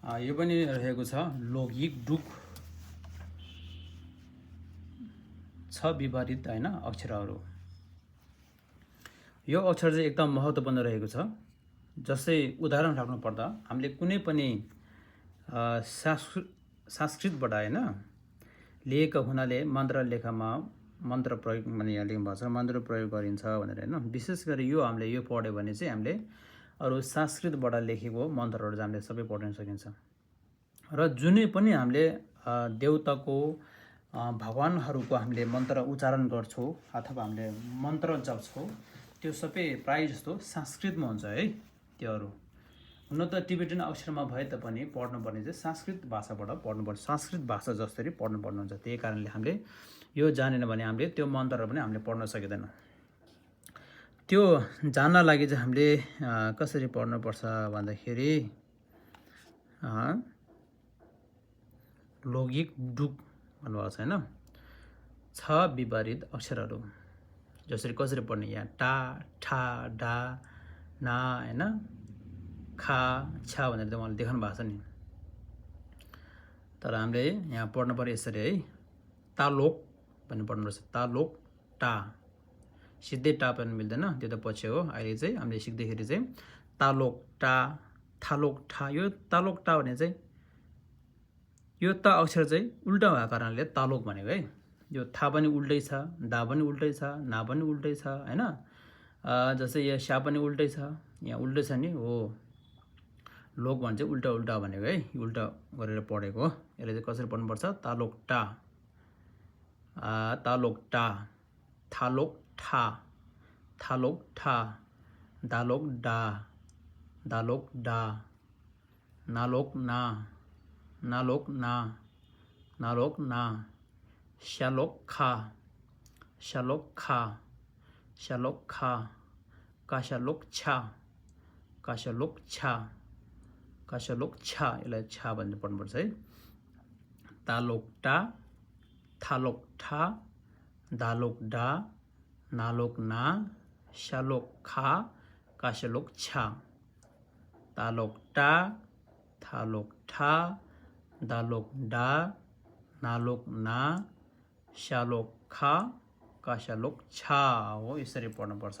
यो पनि रहेको छ लौकिक डुक छ विपरीत हैन अक्षरहरू। यो अक्षर चाहिँ एकदम महत्त्वपूर्ण रहेको छ। जस्तै उदाहरण राख्नु पर्दा हामीले कुनै पनि संस्कृतबाट हैन लिएको हुनाले मन्त्र लेखमा मन्त्र प्रयोग भने यहाँ लेख्नु भएको छ मन्त्र प्रयोग गरिन्छ भनेर हैन। विशेष गरी यो हामीले यो पढ्यो भने चाहिँ हामीले अरु संस्कृतबाट लेखेको मन्त्रहरू चाहिँ हामीले सबै पढ्न सकिन्छ। र जुनै पनि हामीले देवताको भगवानहरूको हामीले मन्त्र उच्चारण गर्छौं अथवा हामीले मन्त्र जप्छौं त्यो सबै प्राय जस्तो संस्कृतमा हुन्छ है। त्योहरू हुन त टिबेटन अक्षरमा भए तापनि पढ्नुपर्ने चाहिँ संस्कृत भाषाबाट पढ्नुपर्छ। संस्कृत भाषा जसरी पढ्नुपर्ने हुन्छ। त्यही कारणले हामीले यो जानेन भने हामीले त्यो मन्त्रहरू पनि हामीले पढ्न सकिदैन। त्यो जान्न लागि चाहिँ हामीले कसरी पढ्नुपर्छ भन्दाखेरि लौकिक डुक भन्नुभएको छ हैन। छ विपरीत अक्षरहरू जसरी कसरी पढ्ने यहाँ टा ठा डा ना हैन खा छा भनेर त उहाँले देखाउनु भएको छ नि। तर हामीले यहाँ पढ्नु पर्यो यसरी है तालोक भन्ने पढ्नुपर्छ। तालोक टा सिधै टा पनि मिल्दैन त्यो त पछि हो। अहिले चाहिँ हामीले सिक्दाखेरि चाहिँ तालोक टा थालोक ठा। यो तालोक टा भने चाहिँ यो त अक्षर चाहिँ उल्टा भएको कारणले तालोक भनेको है। यो था पनि उल्टै छ डा पनि उल्टै छ ना पनि उल्टै छ हैन। जस्तै यहाँ स्या पनि उल्टै छ यहाँ उल्टै छ नि हो। लोक भन्छ उल्टा उल्टा भनेको है उल्टा गरेर पढेको हो। यसले चाहिँ कसरी पढ्नुपर्छ तालोक टा तालोक टा थालोक ठा थालोक ठा दालोक डा दालोक डा नालोक ना नालोक ना नालोक ना श्यालोक खा श्यालोक खा श्यालोक खा काशालोक छा काशालोक छा काशालोक छा। यसलाई छा भनेर पढ्नुपर्छ है। तालोक टा थालोक ठा दालोक डा नालोक ना श्यालोक खा काशालोक छा। तालोक टा थालोक ठा दालोक डा नालोक ना श्यालोक खा काशालोक छा हो। यसरी पढ्नुपर्छ।